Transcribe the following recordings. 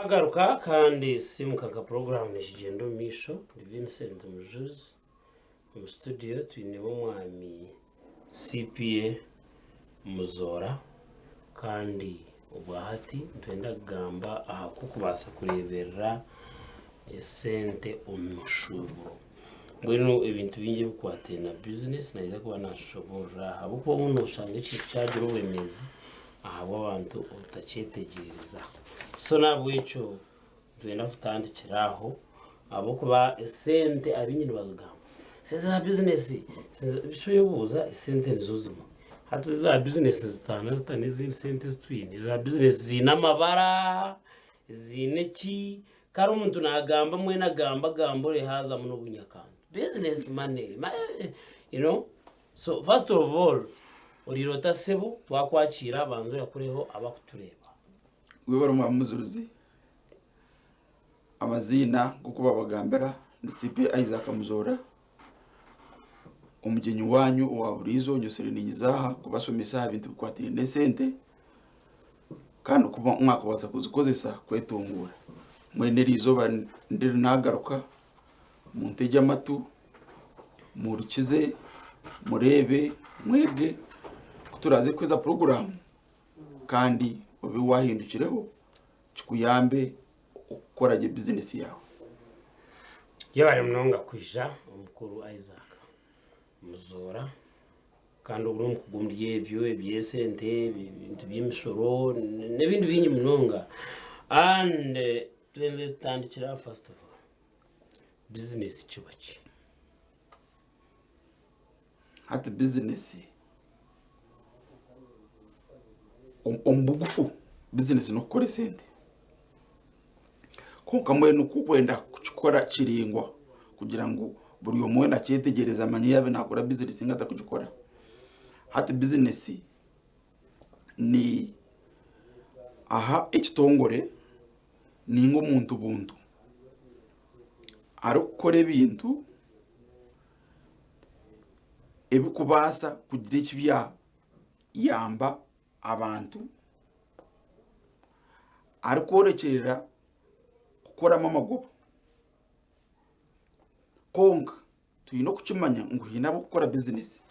Twagaruka kandi Simuka nka puroguraamu nekigyenda omu maisho. Ndi Vincent Mujuzi. Omu studio twinemu omwami CPA Muzoora kandi obwahati nitwenda kugamba aha ku okubaasa kureeberera esente omu mishuuburo. Mbwenu ebintu bingi ebikwataine na bizinesi naija kuba naashoboorora ahabw'okuba obumwe nooshanga ekintu kyagira oburemeezi ahabw'abantu obutakyetegyereza. So n'ahabw'ekyo nitwenda kutandikira aho ahabw'okuba esente abaingi nibazigamba, esente za bizinesi, beitu oyebuuza esente nizo zimwe. Hati eza bizinesi nizitaana zita n'ezindi sente ezi twine? Eza bizinesi ziine amabara, ziine ki? Kare omuntu nagamba mbwenu agamba agamba ore hazamu n'obunyakantu. Business money, you know. So first of all, oriire ota sebo twakwakiira banza oyakureho abakutureeba. Webare omwami Muzuruzi. Amaziina nk'oku babagambira ni CP Isaac Muzoora, omugyenyi wanyu owa buriizo nyosire ninyiza aha kubashomesa aha bintu bikwatiraine n'esente. Kandi ku mwakubaasa kuzikozesa kwetunguura. Mbwenu eri izooba ndiri naagaruka, muntegye amatu, muhurikize, mureebe, mwege, ku turaaze kuheza puroguraamu kandi obe waahindukireho kikuyambe okukora gye bizinesi yaawe. Yebare munonga kwija omukuru Isaac Muzoora. Kandi ogu n'omukugu omuri ebyo eby'esente, ebintu by'emishoro n'ebindi bingi munonga. And twende tutandikire aha first of all, bizinesi kiba ki? Hati bizinesi omu bugufu bizinesi n'okukora esente. Kwonka mbwenu ku okwenda kukikora kiraingwa kugira ngu buri omwe weena akyetegyereze amanye yaaba naakora bizinesi ninga atarikugikora. Hati bizinesi ni aha ekitongore ninga omuntu buntu arikukora ebintu ebirikubaasa kugira eki byayamba abantu arikworekyerera kukoramu amagoba. Kwonka twine okukimanya ngu haine abarikukora bizinesi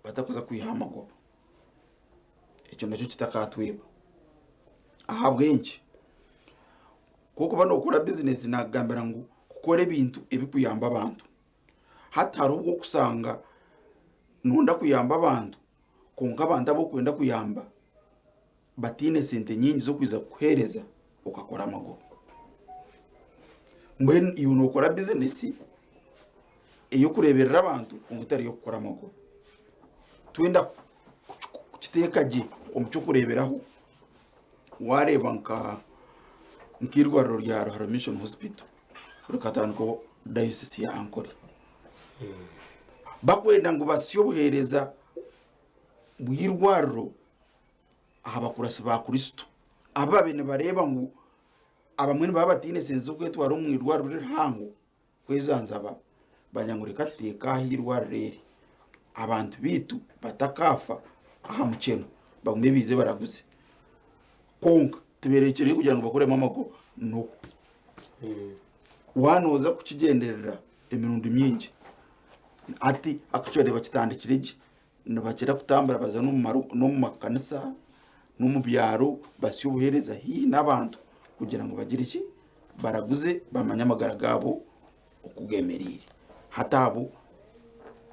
batakuza kwihaho amagoba. Ekyo nakyo kitakatweba. Ahabw'enki? Ku orikuba nookora bizinesi naakugambira ngu kukora ebintu ebirikuyamba abantu. Hati hariho obu orikushanga nooyenda kuyamba abantu kwonka abantu abu orikwenda kuyamba bataine sente nyingi z'okwija kukuheereza okakora amagoba. Mbwenu iwe nookora bizinesi ey'okureeberera abantu kwonka etari ey'okukora amagoba. Twenda kukiteeka gye omu ky'okureeberaho, waareeba nka nk'eirwariro rya Ruharo Mission Hospital rikatandikwaho dayosisi ya Ankole. Bakwenda ngu basye obuheereza bw'eirwariro aha bakuratsi ba Kristo abu baabaire nibareeba ngu abamwe nibaba bataine sente z'okwetwara omu irwariro rihango kwejanjaba, baagira ngu reka tuteeke aha irwariro eri abantu baitu batakaafa aha mukyeno bagume baije baraguze. Kwonka tibeerekireyo kugira ngu bakoremu amagoba, no. Waaba nooza kukigyenderera emirundi mingi, hati actually bakitandikire gye. Nibakira kutambura baza n'omu makanisa n'omu byaro basya obuheereza haihi n'abantu kugira ngu bagire ki? Baraguze bamanye amagara gaabo oku gemereire. Hati abo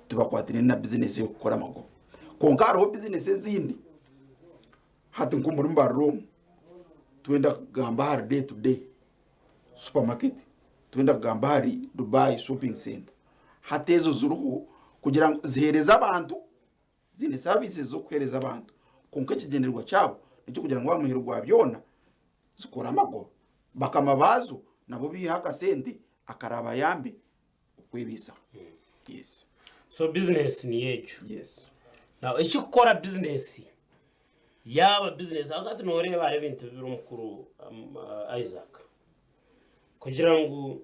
tibakwatiraine na bizinesi ey'okukora amagoba. Kwonka hariho bizinesi ezindi hati nk'omuri Mbarara omu twenda kugamba ahari day to day supermarket twenda kugamba ahari Dubai shopping center hati ezo ziriho kugira ngu ziheereze abantu ziine services z'okuheereza abantu kwonka ekigyendererwa kyabo n'eky'okugira ngu aha muheru gwa byona zikore amagoba bakama baazo nabo baihe akasente akarabayambe okwebaisaho yes So business niyo egyo. yes Now ekikukora business yaaba business ahabw'okuba hati nooreeba hariho ebintu bibiri omukuru um, uh, Isaac kugira ngu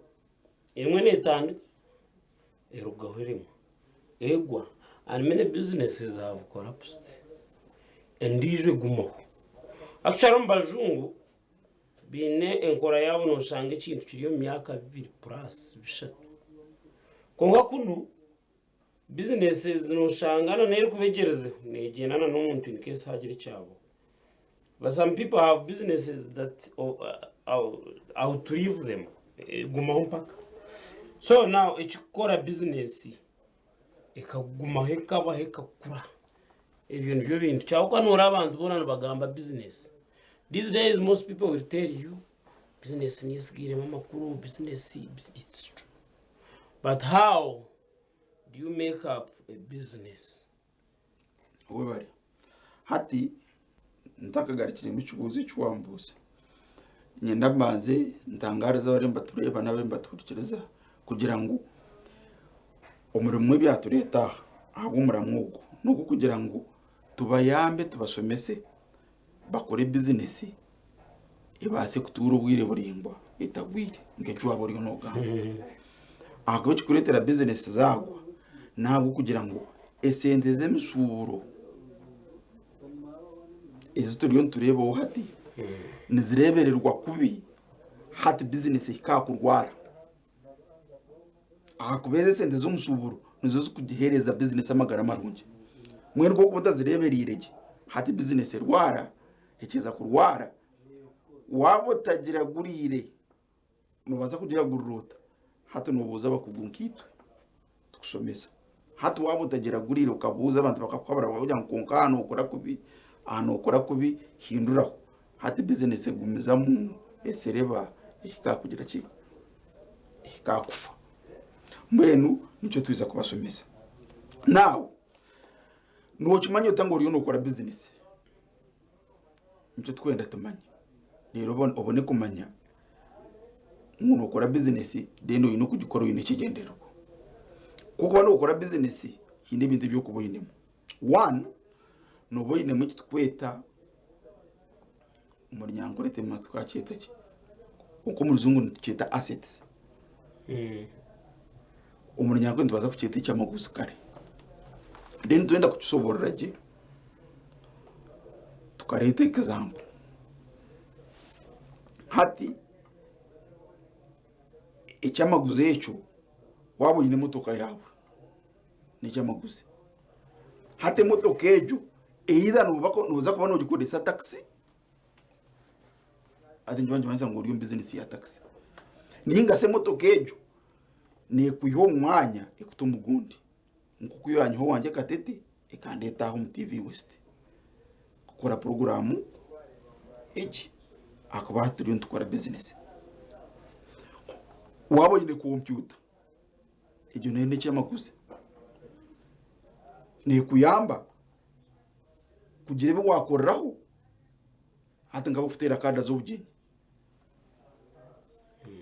emwe neetandika erugaho eremwa egwa and many businesses have collapsed endiijo egumaho actually omu bajungu. Baine enkora yaabo noshanga ekintu kiri omu myaka bibiri plus bishatu. Kwonka kunu bizinesi noshanga na n'erikuba egyerizeho negyenda na n'omuntu in case hagira ekyabaho. But some people have businesses that outlive them, egumaho mpaka. So now ekikukora bizinesi ekagumaho ekabaho ekakura ebyo nibyo bintu kyakuba noreeba abantu boona nibagamba bizinesi. These days most people will tell you bizinesi niyo esigairemu amakuru, bizinesi it's true. But how do you make up a business? Webare. Hati ntakagarukiremu ekibuuzo eki wambuuza, niinyenda mbanze ntangaarize abariyo nibatureeba n'abariyo nibatuhurikiriza kugira ngu omurimo ebyatureeta aha ahabw'omuramwa ogu n'ogw'okugira ngu tubayambe tubashomese bakore bizinesi ebaase kutuura obwire buraingwa etagwire nk'eki waaba oriyo noogamba. Ahakuba ekirikureetera bizinesi zaagwa n'ahabw'okugira ngu esente z'emishuuburo ezi turiyo nitureebaho hati nizireebererwa kubi hati bizinesi ehika aha kurwara. Ahakuba ezi esente z'omushuuburo nizo zirikugiheereza bizinesi amagara marungi. Mbwenu ku orikuba otazireebereire gye, hati bizinesi erwara, ekyeza kurwara, waaba otagiraguriire, noobaasa kugiragurira ota? Hati noobuuza abakugu nkaitwe tukushomesa. Hati waaba otagiraguriire okabuuza abantu bakakuhabura bakakugira ngu kwonka aha nookora kubi, aha nookora kubi, hinduraho. Hati bizinesi egumizamu esereba ehika aha kugira ki? Ehika aha kufa. Mbwenu nikyo twija kubashomesa. Now, nookimanya ota ngu oriyo nookora bizinesi? Nikyo turikwenda tumanye. Reero obone kumanya ngu nookora bizinesi then oine kugikora oine ekigyendererwa. Ku orikuba nookora bizinesi haine ebintu ebi orikuba oinemu. One, nooba oinemu eki turikweta omu Runyankore twakyeta ki? Kwonka omu Rujungu nitukyeta assets. Omu Runyankore nitubaasa kukyeta eky'amaguzi kare. Then twenda kukishoboorora gye, tukareeta example. Hati eky'amaguzi ekyo waaba oine emotoka yaawe n'eky'amaguzi. Hati emotoka egyo either nooza kuba noogikoresa takisi, hati nikiba nikimanyisa ngu ori omu bizinesi ya takisi, nainga shi emotoka egyo neekwiha omu mwanya ekuta omu gundi. Nk'oku yanyiha owangye Katete ekandeeta aha omu TV West kukora puroguraamu egi ahakuba hati turiyo nitukora bizinesi. Waaba oine kompyuta egyo nayo n'eky'amaguzi neekuyamba kugira ebi waakoreraho hati nk'abarikuteera kaada z'obugyenyi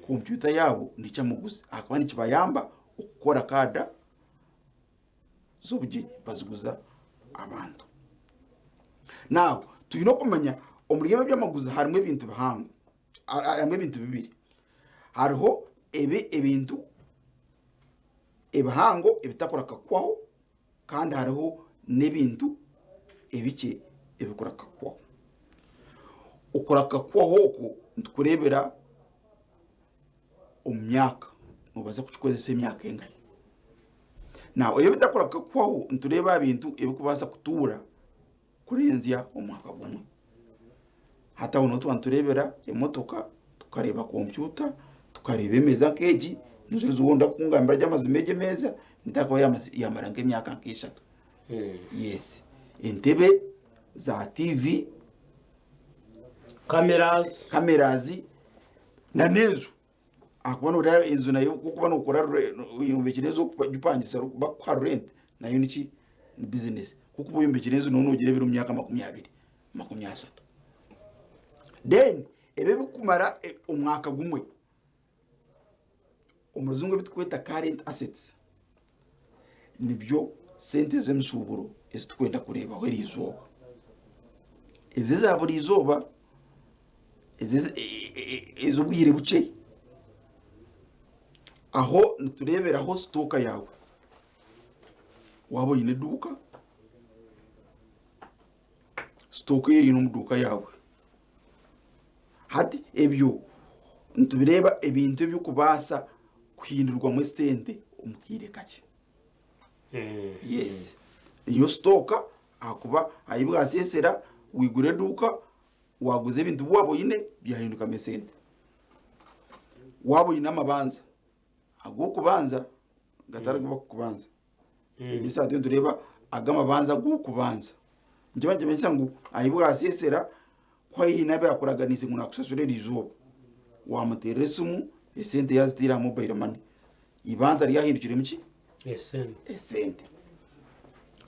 kompyuta yaabo n'eky'amaguzi ahakuba nikibayamba okukora kaada z'obugyenyi baziguza abantu. Now twine okumanya omuri ebi eby'amaguzi harimu ebintu bihango, harimu ebintu bibiri. Hariho ebi ebintu ebihango ebitakuraka kuhwaho kandi hariho n'ebintu ebikye ebikuraka kuhwaho. Okuraka kuhwaho okwo nitukureebera omu myaka, noobaasa kukikozesa emyaka engahi. Now ebitakuraka kuhwaho nitureeba aha bintu ebirikubaasa kutuura kurenzya omwaka gumwe. Hati aho niho twaba nitureebera emotoka, tukareeba kompyuta, tukareeba emeeza nk'egi, mujurizi waaba orikungambira gye amazima egi emeeza neteekwa kuba yaamara nk'emyaka nk'eshatu. Yes, entebe za tiivi, Cameras. Cameras n'enju. Ahakuba noreeba enju nayo ku orikuba nokora oyombekire enju orikugipangisa bakukuha rent nayo niki ni bizinesi. Ku orikuba oyombekire enju noba nogira ebiro myaka makumyabiri, makumyashatu. Then ebi ebirikumara omwaka gumwe, omu rujungu ebi turikweta current assets nibyo sente z'emishuuburo ezi turikwenda kureebaho eriizooba. Ezi eza buriizooba. Ez'obwire bukye aho nitureeberaho sitooka yaawe waaba oine eduuka sitooka ei oine omu duuka yaawe. Hati ebyo nitubireeba ebintu ebirikubaasa kuhindurwamu esente omu kaire kakye. Yes. Niyo sitooka ahakuba ahi bwaseesera waigura eduuka waguza ebintu bi waaba oine byahindukamu esente. Waaba oine amabanza, ag'okubanza gatari agu barikukubanza. Egi esaaha turiyo nitureeba aga amabanza ag'okubanza. Nikiba nikimanyisa ngu ahi bwaseesera ku haine abu yaakuraganiise ngu naakushashura eriizooba, waamuteerera esimu esente yaaziteire aha mobile money, eibanza ryahindukiremu ki? Esente. Esente.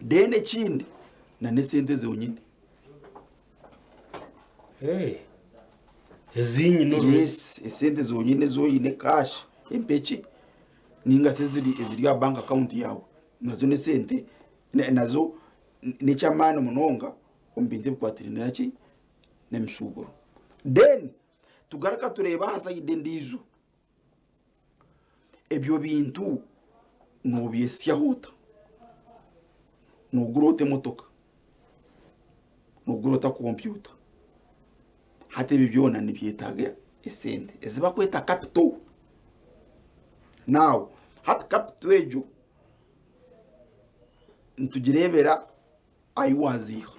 Then ekindi n'esente zonyine. Hey. Ezinyine already. Yes, esente zonyine ezi oine cash empekye ninga shi eziri eziri aha bank account yaawe nazo n'esente na- nazo n'eky'amaani munonga omu bintu ebikwatiraine na ki n'emishuuburo. Then tugaruka tureeba aha sayidi endiijo, ebyo bintu noobyesyaho ota? Noogura ota emotoka? Noogura ota kompyuta? Hati ebyo byona nibyetaaga esente ezi barikweta capital. Now hati capital egyo nitugireebera ahu waaziiha.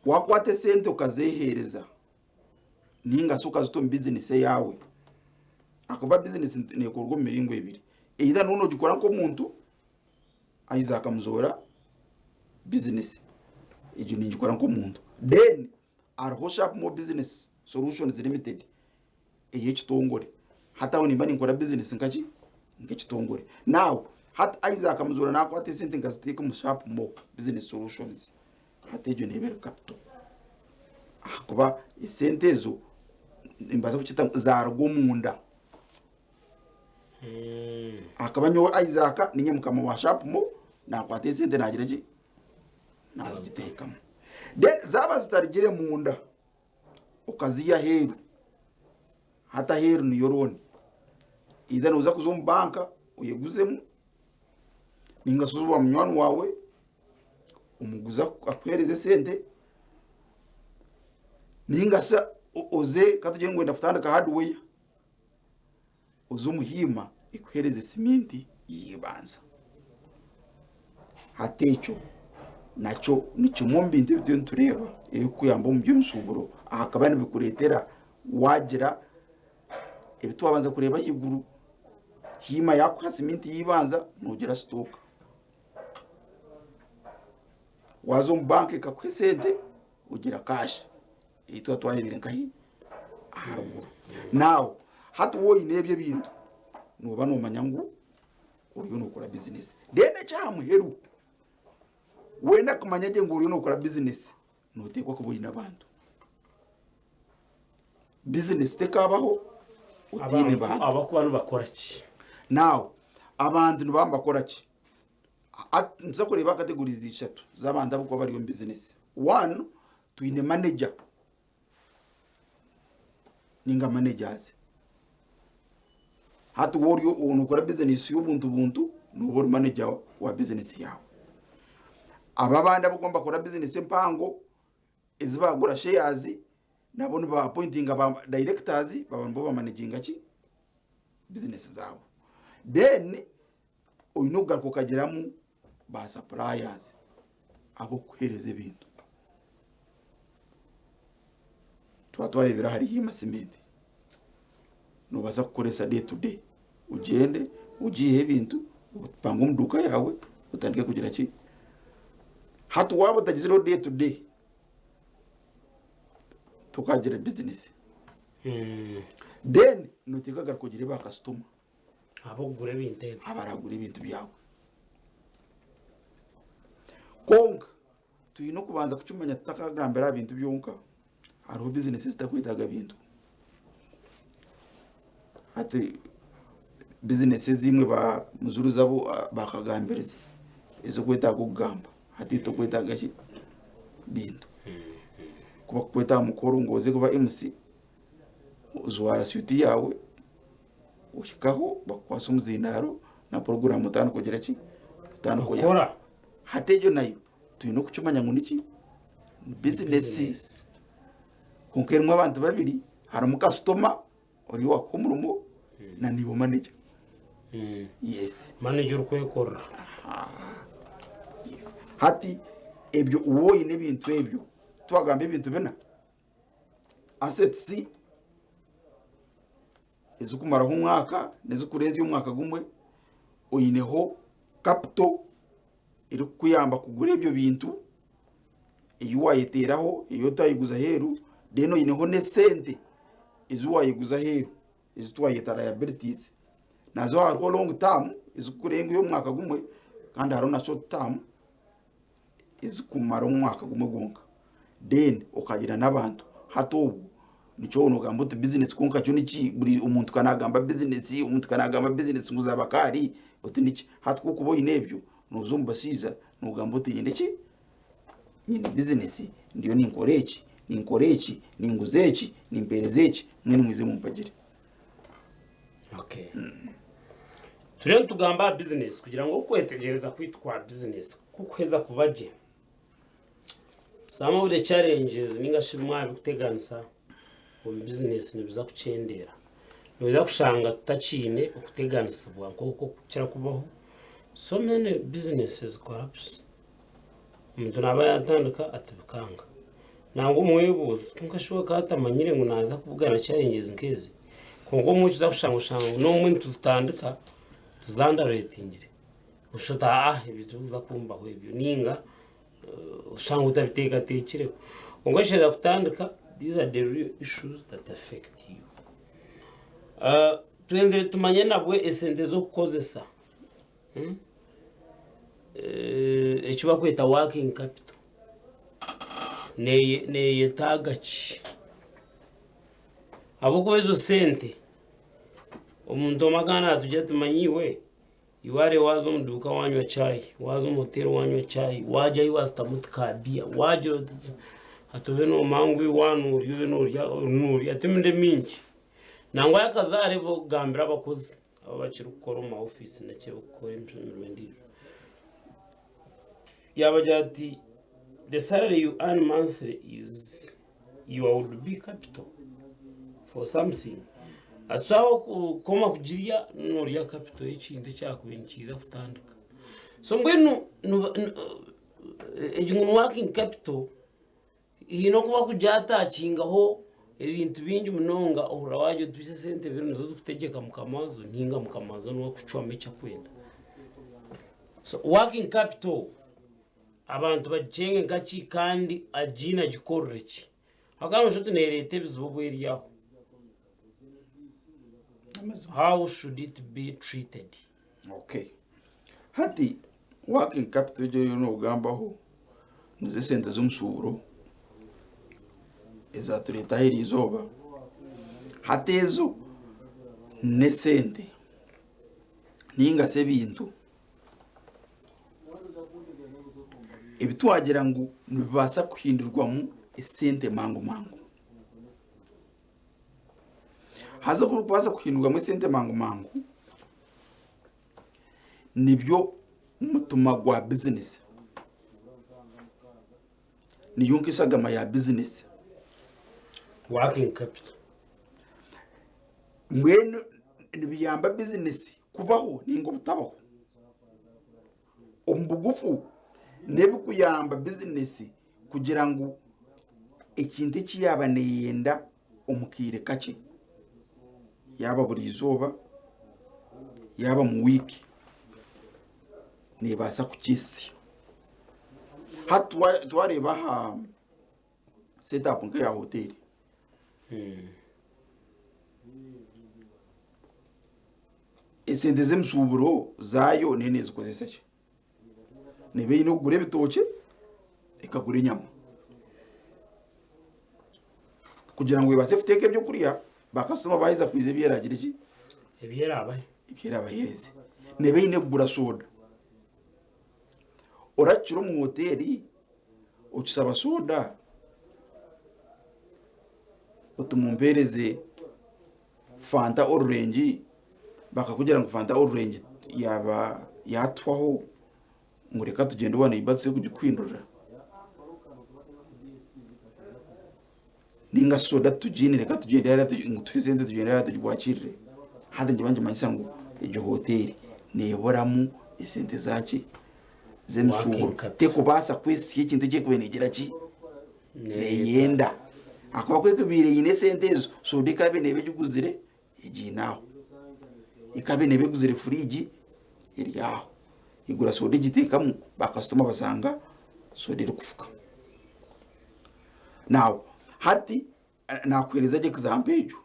Waakwata esente okazeeheereza ninga shi okazita omu bizinesi eyaawe, ahakuba bizinesi neekorwa omu miringo ebiri, either nooba noogikora nk'omuntu, Isaac Muzoora bizinesi egyo ningikora nk'omuntu, then hariho Sharp More Business Solutions Limited ey'ekitongore, hati aho nimba ninkora bizinesi nkaki? Nk'ekitongore. Now hati Isaac Muzoora nakwata esente nkaziteeka omu Sharp More Business Solutions, hati egyo neeba eri capital ahakuba esente ezo nimbaasa kukyeta ngu zaruga omunda. Akaba nyowe Isaac ninye mukama wa Sharp More nakwata esente nagira ki? Nazigiteekamu. Then zaaba zitarugire munda okaziiha aheeru, hati aheeru niyo loan. Either nooza kuza omu banka oyeguzemu ninga shi oze owa munywani waawe omuguze akuheereze esente ninga shi oze katugire ngu wenda kutandika hardware oze omu hiima ekuheereze siminti y'eibanza. Hati ekyo nakyo ni kimwe omu bintu ebi turiyo nitureeba ebirikukuyamba omu by'emishuuburo ahakuba nibikureetera waagira ebi twabanza kureeba ahaiguru, hiima yaakuha siminti y'eibanza noogira sitooka. Waaza omu banka ekakuha esente ogira kaashi. Ei tuba twareebire nkahi? Aharuguru. Now, hati waaba oine ebyo ebintu, nooba noomanya ngu oriyo nookora bizinesi. Then eky'aha muheru, wenda kumanya gye ngu oriyo nookora bizinesi, nooteekwa kuba oine abantu. Bizinesi tekaabaho otaine bantu. Abakuba nibakora ki? Now, abantu nibaba nibakora ki? Nituza kureeba categories ishatu z'abantu abarikuba bari omu bizinesi. One, twine manager ninga managers. Hati waaba ori nokora bizinesi y'obuntu buntu, nooba ori manager wa bizinesi yaawe. Abo abandi abarikuba nibakora bizinesi empango ezi baagura shares, nabo niba appointinga ba directors baba nibo bamanaginga ki? Bizinesi zaabo. Then oine okugaruka okagiramu ba suppliers ab'okukuheereza ebintu. Twaba twareebera ahari Hima Cement, noobaasa kukoresa day to day, ogyende ogiiheho ebintu opange omu duuka yaawe otandike kugira ki? Hati waaba otagizireho day to day, tokagira bizinesi. Then nooteekwa kugaruka ogire ba kasitoma. Ab'okugura ebintu ebyo. Abaragura ebintu byawe. Kwonka twine okubanza kukimanya tutakagambira aha bintu byonka, hariho bizinesi ezitakwetaaga bintu. Hati bizinesi ezimwe ba mujuruzi abo bakagambirize ezirikwetaaga okugamba hati itwe tokwetaaga ki? Bintu. Ku bakukweta aha mukoro ngu oze kuba MC, ojwara suuti yaawe, ohikaho bakukwasa omuzindaaro na puroguraamu otandika kugira ki? Otandika Okora. oyaka. Hati egyo nayo twine okukimanya ngu niki? Ni bizinesi. Kwonka erimu abantu babiri. Harimu kasitoma ori owakuha omurimo na niiwe manager. Yes. Manager orikwekorera. Yes. Hati ebyo waaba oine ebintu ebyo, twagamba ebintu bina, assets ezikumaraho omwaka n'ezikurenzya omwaka gumwe, oineho capital erikukuyamba kugura ebyo bintu ei waayeteeraho ei otayiguza aheeru, then oineho n'esente ezi waayiguza aheeru ezi twayeta liabilities. Nazo hariho long term ezikurenga omwaka gumwe kandi hariho na short term ezikumara omwaka gumwe gwonka. Then okagira n'abantu hati obwo nikyo nogamba oti bizinesi kwonka kyo niki buri omuntu ka nagamba bizinesi omuntu ka nagamba bizinesi ngu za bakaari oti niki hati ku orikuba oine ebyo noza omu bashaija nogamba oti nyine ki nyine bizinesi ndiyo ninkora eki ninkora eki ninguza eki nimpereza eki mbwenu mwije mumpagire. Okay. Turiyo nitugamba aha bizinesi kugira ngu okwetegyereza kwaitu kwa bizinesi kukuheza kuba gye. Some of the challenges ninga shi bimwe aha birikuteganisa omu bizinesi nibiza kukyendeera. Noija kushanga tutakiine okuteganisibwa nk'oku okukira kubaho. So many businesses collapse. Omuntu naaba yaatandika ati bikanga. Nangwa omwebuuza kwonka shi we akaba atamanyire ngu naaza kubugana challenges nk'ezi. Kwonka obumwe okiza kushanga oshanga ngu n'obumwe nituzitandika tuzandareetingire. Oshusha oti aa ebyo tibikuza kumbaho ebyo ninga oshanga otabiteekateekireho. Kwonka kishemeriire kutandika these are the real issues that affect you. Twenzire tumanye nabwe esente z'okukozesa. Eki barikweta working capital neyetaaga ki? Ahabw'okuba ezo sente omuntu omwe akaba naatugira ati manya iwe, iwe hariya waaza omu duuka waanywa chai, waaza omu hoteeri waanywa chai, waagyayo waashutama oti ka biya, waagira oti hati obe noomanya ngu iwe waaba noorya obe noorya noorya ti emirundi mingi. Nangwa hakaza hariho okugambira abakozi. Abo abakirikukora omu ma ofiisi n'eki abarikukora emirimo endiijo. Yaabagira ati the salary you earn monthly is your would be capital for something. Ati so aho kukoma kugirya noorya capital y'ekintu ekyakubaire nikiija kutandika. So mbwenu egi ngu ni working capital. Haine oku barikugyatakingaho ebintu bingi munonga ohurira waagira oti beitu esente biri nizo zirikutegyeka mukama waazo ninga mukama waazo niwe arikucwamu eki arikwenda. So working capital abantu bagikyenge nkaki kandi agiine agikorere ki? Ahabw'okuba nooshusha oti neereeta ebizibu obu eri aho. How should it be treated? Okay. Hati working capital egi oriyo nogambaho nizo esente z'omushuuburo ezatureetaho eri izooba. Hati ezo n'esente ninga shi ebintu ebi twagira ngu nibibaasa kuhindurwamu esente mangu mangu. Haza oku orikubaasa kuhindurwamu esente mangu mangu nibyo mutima gwa bizinesi. Niyo nk'eshagama ya bizinesi. Working capital. Mbwenu nibiyamba bizinesi kubaho ninga obutabaho. Omu bugufu n'ebikuyamba bizinesi kugira ngu ekintu eki yaaba neeyenda omu kaire kakye, yaaba buri izooba, yaaba omu wiiki, neebaasa kukyesya. Hati twareeba aha setup nk'eya hoteeri, esente z'emishuuburo zaayo neyo neezikozesa ki? Neeba eine okugura ebitookye ekagura enyama. Kugira ngu ebaase kuteeka ebyokurya, bakasitoma baaheza kwija ebi eraagire ki? Ebi eraabahe. Ebi eraabaheereze. Neeba eine kugura sooda. Orakira omu hoteeri okishaba sooda oti mumpeereze Fanta orurengi bakakugira ngu fanta orurengi yaaba yatuhwaho ngu reka tugyende owa neiba tuze kugikuhindurira. Ninga soda tugiine reka tugyende hariya tugi- ngu tuhe sente tugyende hariya tugibwakirire. Hati nikiba nikimanyisa ngu egyo hoteeri neeburamu esente zaaki z'emishuuburo. Working capital. Terikubaasa kwehitsya ekintu eki erikuba neegira ki? Neeyenda. Ahakuba ku ekubaire eine esente ezo, soda ekaabaire neeba egiguzire egiine aho. Ekaabaire neeba eguzire furiigi eri aho. Egura soda egiteekamu, baakasitoma bashanga soda erikufuka. Now hati nakuhereza gye example egyo,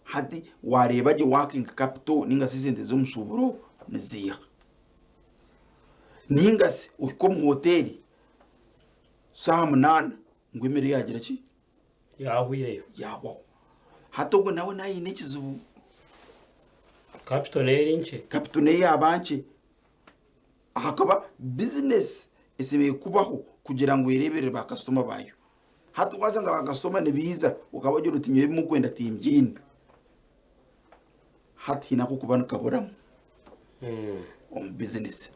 hati wareeba gye working capital ninga shi esente z'omushuburo niziiha? Ninga shi ohike omu hoteri shaaha munaana ngu emere yagira ki? Yahwireyo. Yahwaho. Hati ogwo nawe naaba aine ekizibu. Capital nayo eri nkye. Capital nayo yaaba nkye. Ahakuba bizinesi esemeriire kubaho kugira ngu ereeberere bakasitoma baayo. Hati waashanga bakasitoma nibaija okabagira oti nyowe ebi murikwenda timbyine, hati haine ak'okuba nikaburamu omu bizinesi.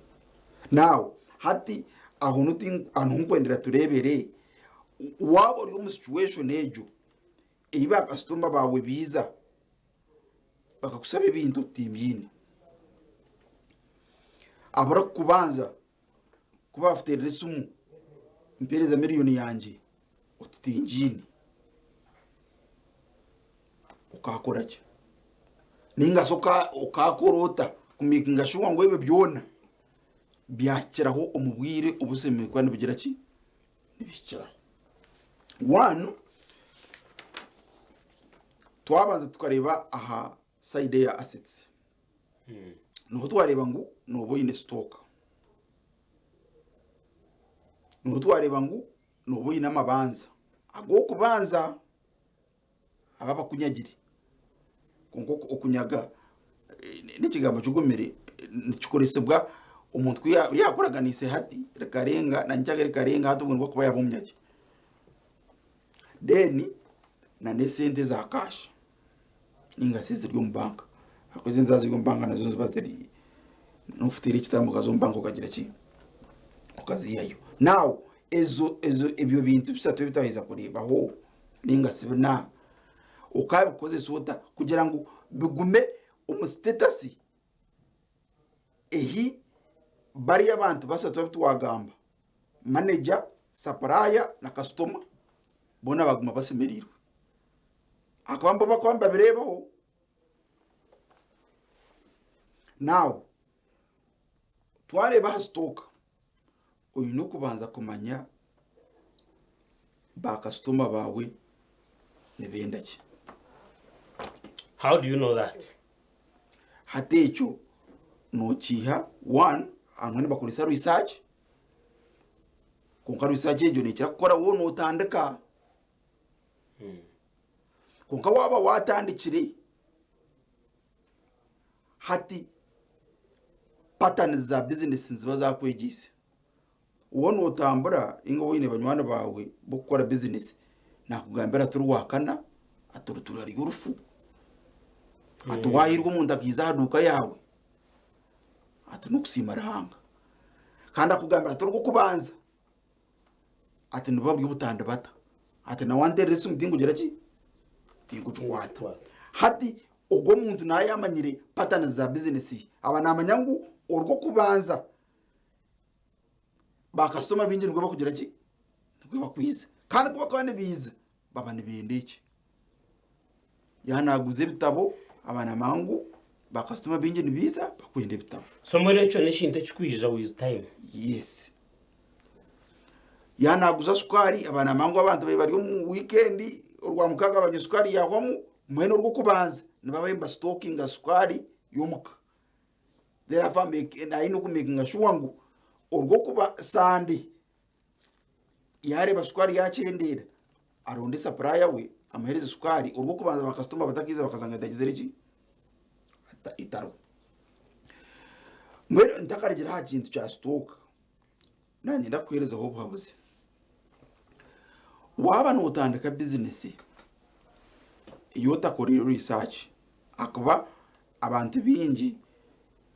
Now hati aho niho ndikwendera tureebere, waaba ori omu situation egyo ei bakasitoma baawe baija bakakushaba ebintu oti timbyine. Abarikukubanza ku baakuteerera esimu mpeereza miriyoni yangye oti tingiine, okaakora ki? Nainga shi okaakora ota kumeekinga shuwa ngu ebyo byona byakiraho omu bwire obu bishemereire kuba nibigira ki? Nibihikiraho. One, twabanza tukareeba aha sayidi eya assets. Niho twareeba ngu nooba oine sitooka. Niho twareeba ngu nooba oine amabanza ag'okubanza aba abakunyagire. Kwonka okunyaga n'ekigambo kigumire nikikoresibwa omuntu ku yaakuraganiise hati rikarenga na nyenkya rikarenga hati obwo nibwo arikuba yaaba omunyagi. Then n'esente eza kaasha. ninga shi eziri omu banka ahakuba ezindi zaaba ziri omu banka nazo niziba ziri n'okuteera ekitambo okaza omu banka okagira ki okaziihayo now ezo ezo ebyo bintu bishatu ebi twaheza kureebaho ninga shi bina okabikozesa ota kugira ngu bigume omu sitetasi ehi bariya abantu bashatu abu twagamba maneja sapuraya na kasitoma boona baguma bashemereirwe. Ahakuba bo bakuba nibabireebaho. Now, twareeba aha sitooka, oine kubanza kumanya baakasitoma baawe nibenda ki. How do you know that? Hati ekyo nookiiha one, abamwe nibakoresa research, kwonka research egyo neekira kukora waaba nootandika. Kwonka waaba waatandikire hati patterns za bizinesi niziba zaakwegyeise. Waaba nootambura nainga waaba oine banywani baawe b'okukora bizinesi, naakugambira ati orwakana ati oru turarya orufu, ati waahirwa omuntu akaija aha duuka yaawe ati n'okusiima Ruhanga. Kandi akugambira ati orw'okubanza. Ati nibuba buri obutandibata. Ati nawe anterera esimu tinkugira ki? Tinkugikwata. Hati ogwo omuntu naaba yamanyire patterns za bizinesi ye. Aba namanya ngu orw'okubanza bakasitoma baingi nibwo bakugira ki? Nibwo bakwiza. Kandi ku bakuba nibaija baba nibenda eki. Yaaba naaguza ebitabo aba namanya ngu bakasitoma baingi nibaija bakwenda ebitabo. So mbwenu ekyo n'ekintu ekirikwija with time. Yes. Yaaba naaguza sukaari aba naamanya ngu abantu bari omu wiikendi orwamukaaga banywa sukaari yahwamu mbwenu orw'okubanza nibaba nibasitokinga sukaari y'omuka. Therefore aine kumekinga shuwa ngu orw'okuba sande yaareeba sukaari yaakyendeera aronde sapuraya we amuheereze sukaari orw'okubanza bakasitoma batakaija bakashanga etagizire ki etariho. Mbwenu ntakarugiire aha kintu kya sitooka Naanye ndakuheerezaho obuhabuzi. Waaba nootandika bizinesi ei otakoreire research ahakuba abantu baingi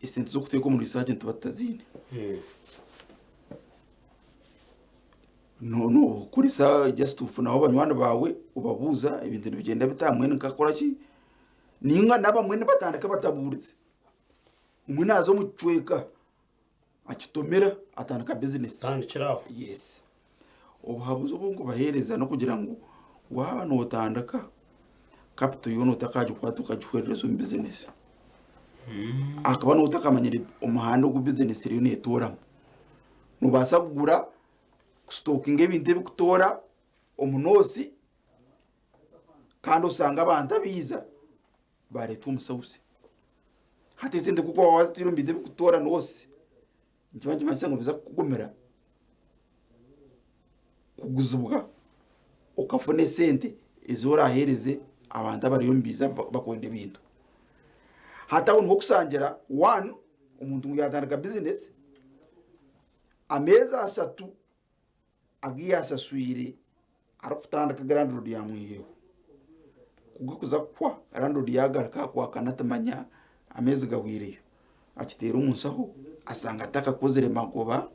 esente z'okuteeka omu research nituba tutaziine. Nookoresa just ofunaho banywani baawe obabuuza ebintu nibigyenda bita mbwenu nkakora ki? Nainga n'abamwe nibatandika batabuurize. Omwe naaza omu kicweka akitomera atandika bizinesi. Tandikira aho. Yes. Obuhabuzi obu nkubaheereza n'okugira ngu waaba nootandika, capital yoona otakagikwata okagihwerereza omu bizinesi. Ahakuba nooba otakamanyire omuhanda ogu bizinesi eriyo neetooramu. Noobaasa kugura kusitokinga ebintu ebikutoora omu noosi kandi osanga abantu abaija bareetwa omu sausi. Hati esente ku orikuba waazitaire omu bintu ebikutoora noosi, nikiba nikimanyisa ngu nibiza kukugumira kuguzibwa okafuna esente ezi oraaheereze abantu abariyo nibaija bakwenda ebintu. Hati aho niho orikusangira one omuntu ngu yaatandika bizinesi, ameezi ashatu agu yaashashwire arikutandika landlord yaamwihireho. Ku garikuza kuhwa landlord yaagaruka aha kwakana ati manya ameezi gahwireyo, akiteera omu nshaho ashanga atakakozire magoba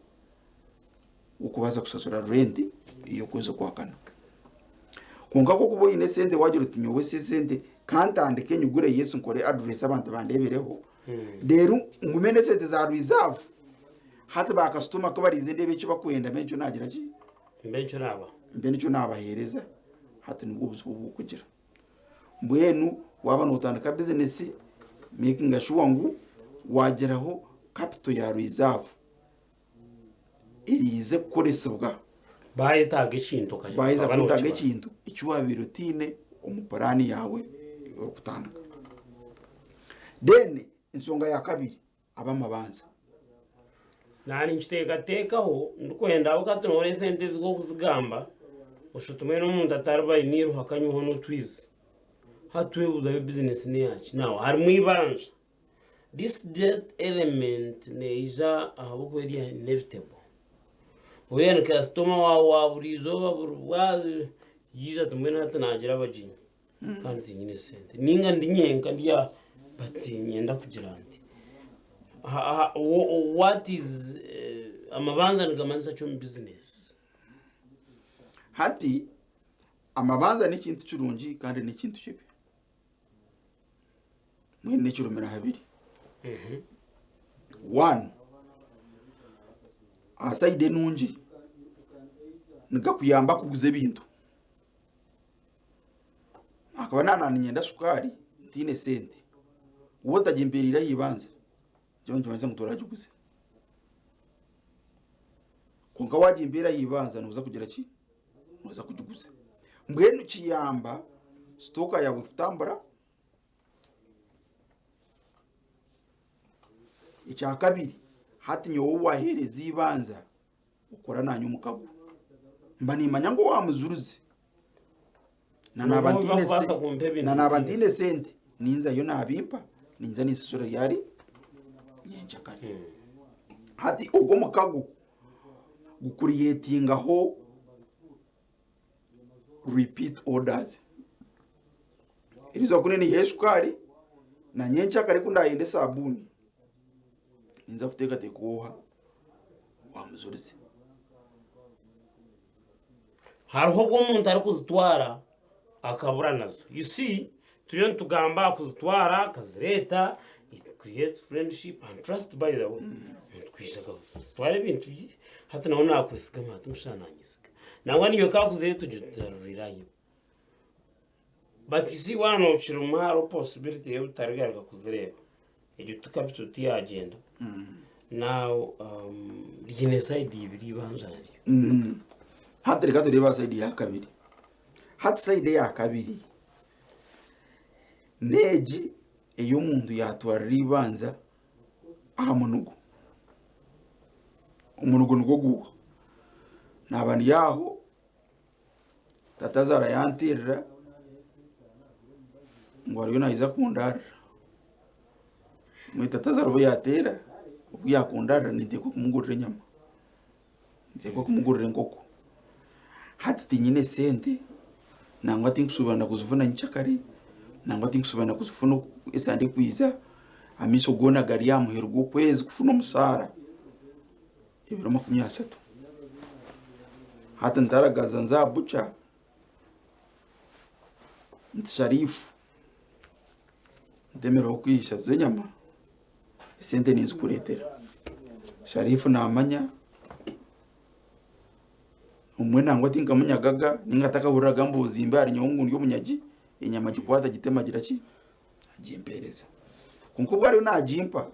g'okubaasa kushashura renti ey'okwezi okwakana. Kwonka ku orikuba oine esente waagira oti nyowe ezi esente ka ntandike nyigure yes nkore address abantu bandeebereho, reero ngume n'esente za reserve Hati ba kasitoma ku bariize ndeebe eki bakwenda mbe nikyo naagira ki? Mbe nikyo naaba. Mbe nikyo naabaheereza. Hati nibwo obuzibu obu okugira. Mbwenu waaba nootandika bizinesi, mekinga shuwa ngu waagiraho kapito ya reserve eriize kukoresibwa. Baayetaaga ekintu okaba Baaheza kwetaaga nookibara. ekintu eki waabaire otaine omu puraani yaawe orikutandika. Then ensonga ya kabiri. ab'amabanza. Naaba ninkiteekateekaho ndikwenda ahabw'okuba tinoona esente ezi okuzigamba oshutumwe n'omuntu atariba aine eiruho akanywaho n'otwizi. Hati twebuuza yo bizinesi n'eyaki? Now harimu eibanja. This debt element neija ahabw'okuba eri inevitable. Oriya ni kasitoma waawe wa buri izooba buri bwa yaija ati mbwenu hati naagira abagyenyi. Kandi tinyine sente ninga ndi nyenka ndi aha but niinyenda kugira nti what is amabanja nigamanyisa ki omu bizinesi? Hati amabanja n'ekintu kirungi kandi n'ekintu kibi. Mbwenu n'ekirumira habiri. One, aha sayidi enungi nigakuyamba kuguza ebintu. Akaba naaba niinyenda shukaari ntaine sente, waaba otagimpereire aha ibanja nikyo nikimanyisa ngu toragiguze. Kwonka waagimpeera aha ibanja nooza kugira ki? Nooza kugiguza. Mbwenu kiyamba sitooka yaawe kutambura. Ekyakabiri, hati nyowe ou waaheereza eibanja okora naanye omukago. Mba nimmanya ngu owaamujurize na naaba Nobu ntaine bakubaasa se- kumpa ebintu na naaba ntaine ntaine sente ninzayo naabimpa ninza ninsasura ryari nyenkyakare. Hati ogwo omukago gukuriyetingaho repeat orders. Eriizooba ku niiha eshukaari na nyenkyakare ku ndaayenda esabuuni ninza kuteekateeka oha Wamujurize. Hariho obu omuntu arikuzitwara akabura nazo. You see, turiyo nitugamba aha kuzitwara akazireeta, it creates friendship and trust by the way. Omuntu kwija akatwara ebintu bye, hati nawe nakwesiga hati omushaija nanyesiga. Nangwa naiwe ku akuzireeta ogira oti arurirayo. But you see waaba nokirimu hariho possibility y'obutarigaruka kuzireeba. Egyo ti capital tiyagyenda. Now riine side ibiri eibanja naryo. Hati reka tureebe aha side ya kabiri. Hati side eya kabiri n'egi ey'omuntu yaatwarira eibanja aha munugo. Omunugo nigwo guuha? Naaba ndi aho Tata azaara yanteerera ngu ariyo naija kundaarira. Mbwenu tata azaara obu yaateera, obu yaakundaarira ninteekwa kumugurira enyama, ninteekwa kumugurira enkoko. Hati tinyine sente, nangwa tinkushubura na kuzifuna nyenkyakare, nangwa tinkushubura na kuzifuna esande erikwija, amaisho goona gari aha muheru gw'okwezi kufuna omushaara. Ebiro 30. Hati ntaragaza nze aha bukya nti Sharifu ntemereho kwihisha z'enyama esente ninzikureetera. Sharifu naamanya obumwe nangwa tinkamunyagaga ninga takahuriraga mbuuzi mbi ahari nyowe ngu ndi omunyagi, enyama agikwata agitema agira ki? Agimpeereza. Kwonka obu ariyo naagimpa,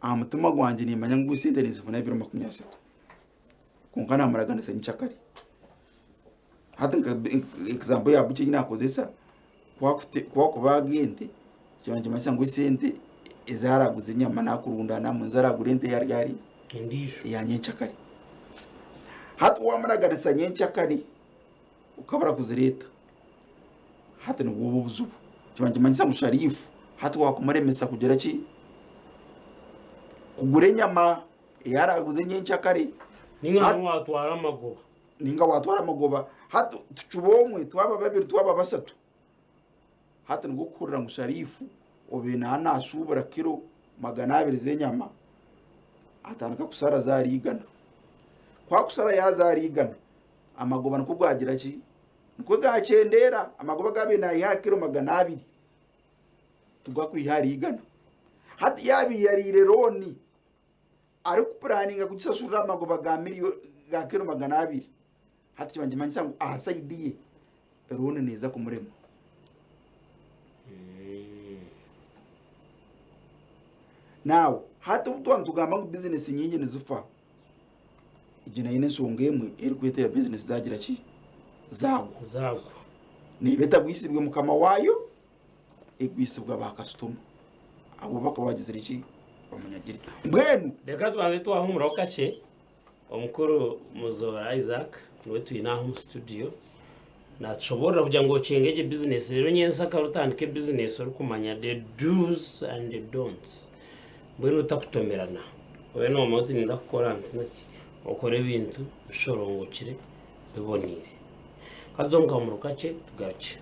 aha mutima gwangye nimmanya ngu esente ninzifuna ebiro 30. Kwonka naamuraganisa nyenkyakare. Hati nka example ya bukya ei naakozesa, ku akubaaga ente, kiba nikimanyisa ngu esente ezi araaguze enyama naakurundaana omu nju araagura ente ei ari ari Endiijo. eya nyenkyakare. Hati waamuraganisa nyenkyakare okabura kuzireeta, hati nibwo oba obuzibu. Kiba nikimanyisa ngu Sharifu hati waakumuremesa kugira ki? Kugura enyama ei araaguze nyenkyakare. Ninga ngu waatwara amagoba. Ninga waatwara amagoba. Hati tucuba omwe, twaba babiri, twaba basatu. Hati nibwo orikuhurira ngu Sharifu obaire naaba naashuubura kiro 200 z'enyama, atandika kushara zaara igana. Ku akushara yaazaara igana, amagoba nikwo gaagira ki? Nikwo gaakyendeera. Amagoba agaabaire naiha aha kiro 200 tigakwiha ahari igana. Hati yaaba yariire looni arikupuraninga kugisashurira amagoba ga miliyo ga kiro 200, hati kiba nikimanyisa ngu aha sayidi ye looni neeza kumurema. Naawe hati obu twaba nitugamba ngu bizinesi nyingi nizifa, egi nayo n'enshonga emwe erikwetera bizinesi zaagira ki? Zaagwa. Zaagwa. Neeba etagwisibwe mukama waayo, egwisibwa baakasitoma abu bakaba bagizire ki? Bamunyagire. Mbwenu. Reka tubanze twahumuraho kakye. Omukuru Muzoora Isaac niwe twine aha omu studio natushoboorora kugira ngu okyenge gye bizinesi reero nyentsakare otandike bizinesi orikumanya the do's and the don'ts mbwenu otakutomerana obe nomanya oti ninza kukora nti naki okore ebintu bishorongokire biboneire. Ka tuze omu kahumuro kakye tugarukye.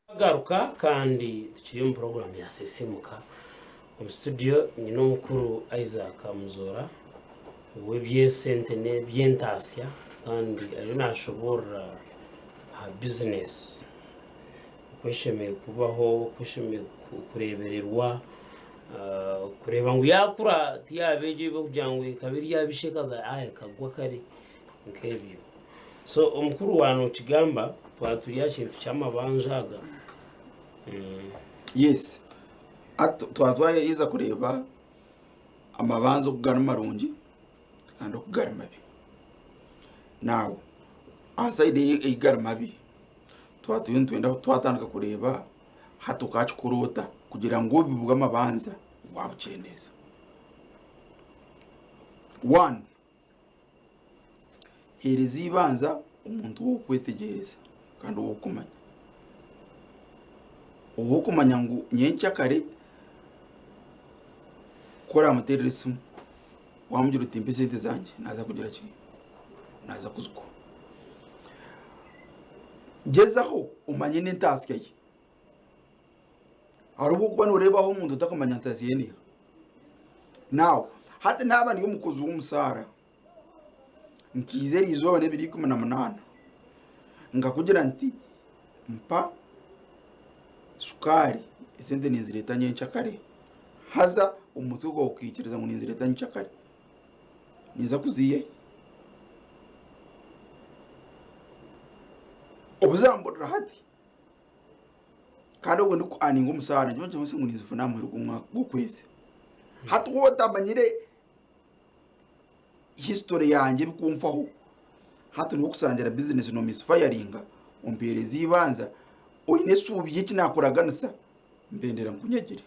Twagaruka kandi tukiri omu puroguraamu ya Sisiimuka. Omu situdiyo nyine omukuru Isaac Muzoora ow'eby'esente n'eby'entaasya kandi ariyo naashoboorora aha bizinesi oku eshemereire kubaho, oku eshemereire kureebererwa kureeba ngu yaakura tiyaaba egyo ei barikugira ngu ekaba eri aha bishaka ekagwa kare nk'ebyo. So omukuru waaba nookigamba twaba turi aha kintu ky'amabanja aga. Yes, hati twaba twaheza kureeba amabanja oku gari marungi kandi oku gari mabi. Now aha sayidi ei gari mabi, twaba turiyo nitwenda twatandika kureeba hati okakikora ota kugira ngu obubi bw'amabanja wabukyendeeza. One, Heereza eibanja omuntu ou orikwetegyereza kandi ou orikumanya. Ou orikumanya ngu nyenkyakare ku oraamuteerera esimu waamugira oti mpa esente zangye naaza kugira ki? Naaza kuzikuha. Gyezaho omanye n'entaasya ye. Hariho obu orikuba nooreebaho omuntu otakumanya ntaasya ye neeha. Now hati naaba ndi omukozi w'omusaara nkiiza eri izooba n'ebiro 18 nkakugira nti mpa sukaari esente ninzireeta nyenkyakare haza omu mutwe gwawe okaikiriza ngu ninzireeta nyenkyakare ninza kuziiha hi? Obu zamburira hati Kandi obwo ndikuaninga omusaara nyowe nkyonse ngu ninzifuna aha muheru gw'omwaka gw'okwezi. Hati waaba otamanyire history yangye ebikunfaho, hati niwe okusangira bizinesi noomisfayaringa ompeereze eibanja oine esuubi y'eki naakuraganisa mpendera nkunyagire.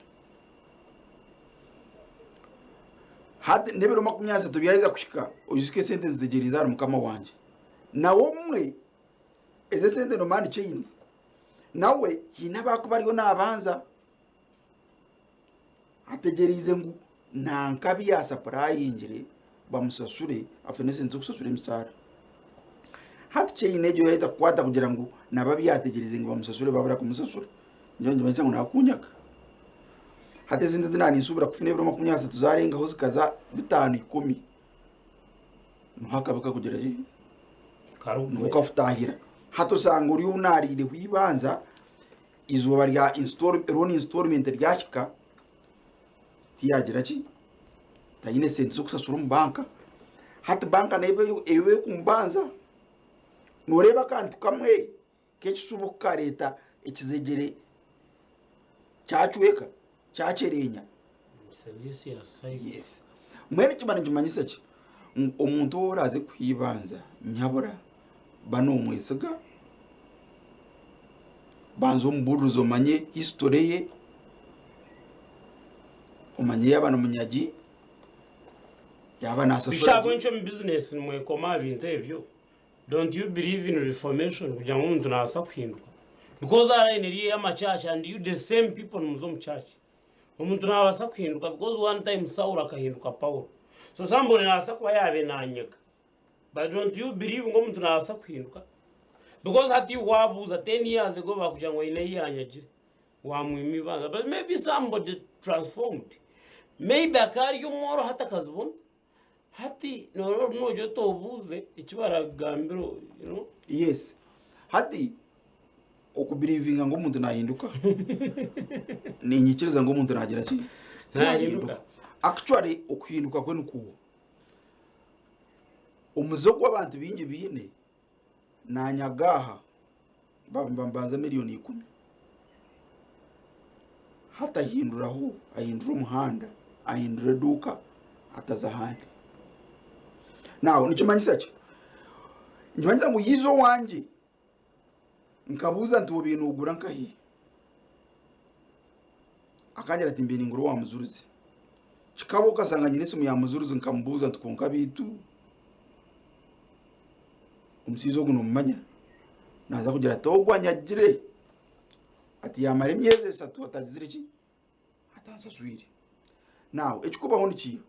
Hati n'ebiro 30 byaheza kuhika oijuke esente nzitegyereize ahari mukama wangye. Nawe obumwe Ezi esente nomanya nikyo aine. Nawe haine abu arikuba ariyo nabanza. Ategyereize ngu Nanka abu yaasapurayingire bamusashure afune esente z'okushashura emisaara. Hati chain egyo yaaheza kukwata kugira ngu nabo abu yaategyereize ngu bamushashure baabura kumusashura, nyowe nikimanyisa ngu naakunyaga. Hati esente ezi naaninsuubira kufuna ebiro 30 zaarengaho zikaza bitaano ikumi, niho akabi kakugira ki? Niho kafutaahira. Hati osanga ori ou naariireho eibanza, eizooba rya loan installment ryahika, tiyagira ki? Taine sente z'okushashura omu banka. Hati banka nayo eba erikumubanza. Nooreeba akantu kamwe k'ekishuba oku kareeta ekizegyere kyacweka, kyakyerenya. Yes. Mbwenu ekiba nikimanyisa ki? Ngu omuntu ou oraaze kuha eibanza nyabura ba noomwesiga, banza omubuurize omanye history ye, omanye yaaba ni munyagi, yaaba naasasura Bishaago gye. nkye omu bizinesi nimwekoma aha bintu ebyo. Don't you believe in reformation kugira ngu omuntu nabaasa kuhinduka? Because aha line eriyo ey'amakyaaci and you the same people nimuza omu church. Omuntu nabaasa kuhinduka because one time Saulo akahinduka Paulo. So somebody nabaasa kuba yaabaire nanyega. But don't you believe ngu omuntu nabaasa kuhinduka? Because hati waabuuza 10 years ago bakugira ngu aine ei yanyagire. Wamwima ibanja. But maybe somebody transformed. Maybe akaba ari omworo hati akazibona. Hati noreeba obu nogira oti obuuze eki barakugambira you know. Yes. Hati okubirivinga ngu omuntu nahinduka ninyikiriza ngu omuntu nagira ki? Nahinduka. Actually okuhinduka kwe nikuha. Omuze ogu abantu baingi baine nanyaga aha bambanza miriyoni ikumi. Hati ahinduraho, ahindura omuhanda, ahindura eduuka, ataza ahandi. Now nikimanyisa ki? Nikimanyisa ngu yaija owangye nkabuuza nti obaire nogura nkahi? Akangira ati mbaire ningura owa mujuruzi. Kikaba okasanga nyine esimu ya mujuruzi nkamubuuza nti kwonka beitu omushaija ogu nomumanya? Naaza kugira ati ogu anyagire ati yamara emyezi eshatu atagizire ki? Atansaswire. Now ekirikubaho nikiiha?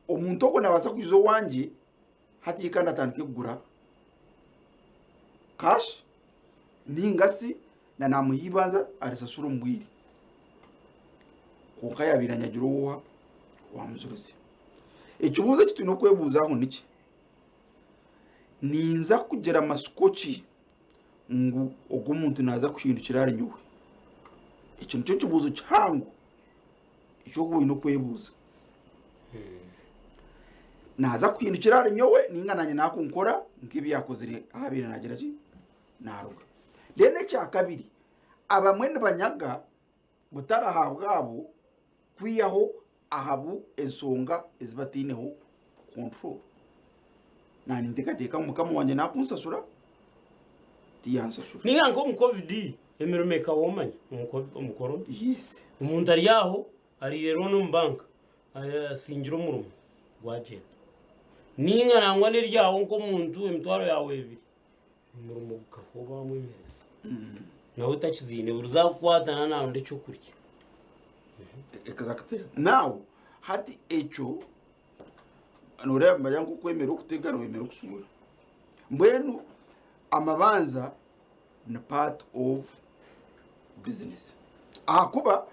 Omuntu ogwo nabaasa kwija owangye hati kandi atandike kugura cash ninga shi na namuha eibanza arisasura omu bwire. Kwonka yabaire anyagire ow'oha? Owa mujuruzi. Ekibuuzo eki twine okwebuuzaho niki? Ninza kugira matsiko ki ngu ogu omuntu naaza kuhindukira ahari nyowe? Ekyo nikyo kibuuzo kihango eki orikuba oine okwebuuza. Naaza kuhindukira ahari nyowe nainga naanye naakunkora nk'ebi yaakozire ahu abaire naagira ki? Naaruga. Then ekyakabiri, abamwe nibanyaga butari aha bwabo kwihaho ahabu ensonga ezi bataineho control. Naanye ninteekateeka ngu mukama wangye naakunsasura, tiyansasura. Ninga nk'omu covid emirimo ekahwa omanya omu corona. Yes. Omuntu ari aho ariire loan omu banka asingire omurimo gwagyenda. Ninga nangwa n'eryaho nk'omuntu emitwaro yaawe ebiri omurimo gukahwa bamwemereza. Nawe takiziine buri zakukwata naronda ekyokurya. Exactly. Now hati ekyo noreeba nibagira ngu okwemera okutega noyemera okusuura. Mbwenu amabanza ni part of business. Ahakuba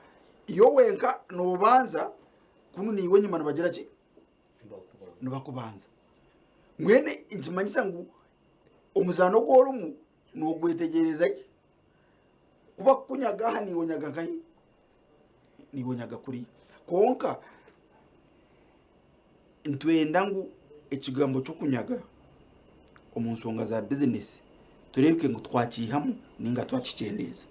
iwe wenka nobanza kunu naiwe enyima nibagira ki? Nibakubanza. Mbwenu nikimanyisa ngu omuzaano ogu orimu nogwetegyereza gye. Ku bakukunyaga aha naiwe onyaga nkahi? Naiwe onyaga kuriya. Kwonka nitwenda ngu ekigambo ky'okunyaga omu nshonga za bizinesi tureebeke ngu twakiihamu nainga twakikyendeeza.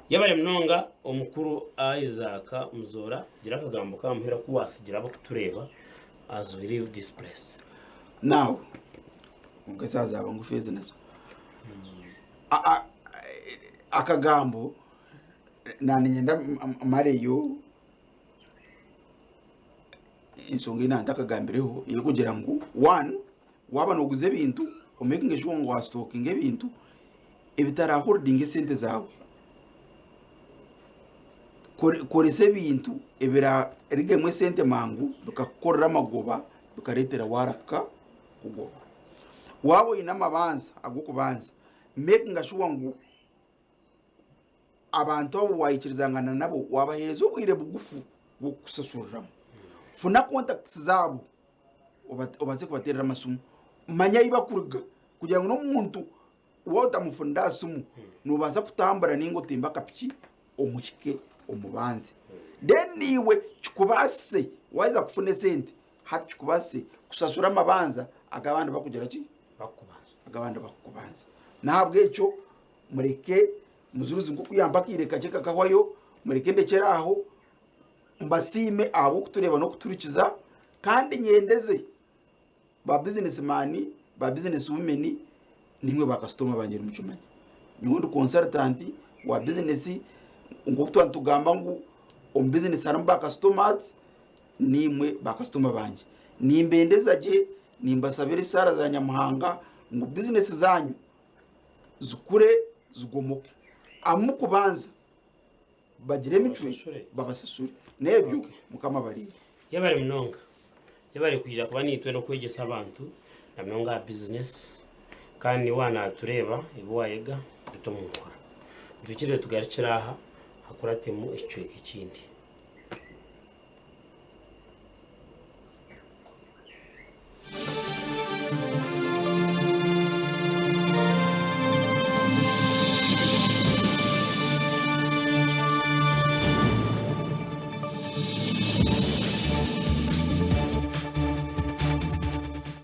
Yebare munonga omukuru Isaac Muzoora, gira akagambo kamuhera ku wasigira abakutureeba as we leave this place. Now, kwonka esaaha zaaba ngufu ezi nazo. Akagambo naninyenda mareyo ensonga ei nantakagambireho ey'okugira ngu one waaba nooguza ebintu omekinge sure ngu wasitokinga ebintu ebitaraholdinga esente zaawe. Koresa ebintu ebirarigemu esente mangu bikakukorera amagoba bikareetera waarahuka kugoba. Waaba oine amabanza ag'okubanza, mekinga shuwa ngu abantu abu waikirizangana nabo waabaheereza obwire bugufu bw'okukusasuriramu. Funa kontakitisi zaabo obaase kubateerera amasimu. Manya ahu barikuruga kugira ngu n'omuntu Waaba otamufunire aha simu, noobaasa kutambura nainga otembe akapiki omuhike omubanze. Then iwe kikubaasise waaheza kufuna esente, hati kikubaasise kushashura amabanza agu abandi barikugira ki? Agu abandi barikukubanza. N'ahabw'ekyo mureke Mujuruzi nk'oku yampa akaire kakye kakahwayo, mureke ndekyere aho, mbasiime ahabw'okutureeba n'okutuhurikiza kandi nyendeze ba business man, ba business women nimwe ba kasitoma bangye nimukimanya. Nyowe ndi consultant wa business nk'oku twaba nitugamba ngu omu business harimu ba customers nimwe ba kasitoma bangye. Nimbendeza gye, nimbasabira esaara za Nyamuhanga ngu business zanyu zikure zigomoke. Amu kubanza bagire emicwe Babasasure. babasasure n'ebyo Okay. mukama abariire. Yebare munonga. Yebare kwija kuba naitwe n'okwegyesa abantu na munonga aha bizinesi kandi niiwe waaba naatureeba ebi waayega bite omu nkora. Nitwikiriza tugarukire aha hakuratemu ekicweka ekindi.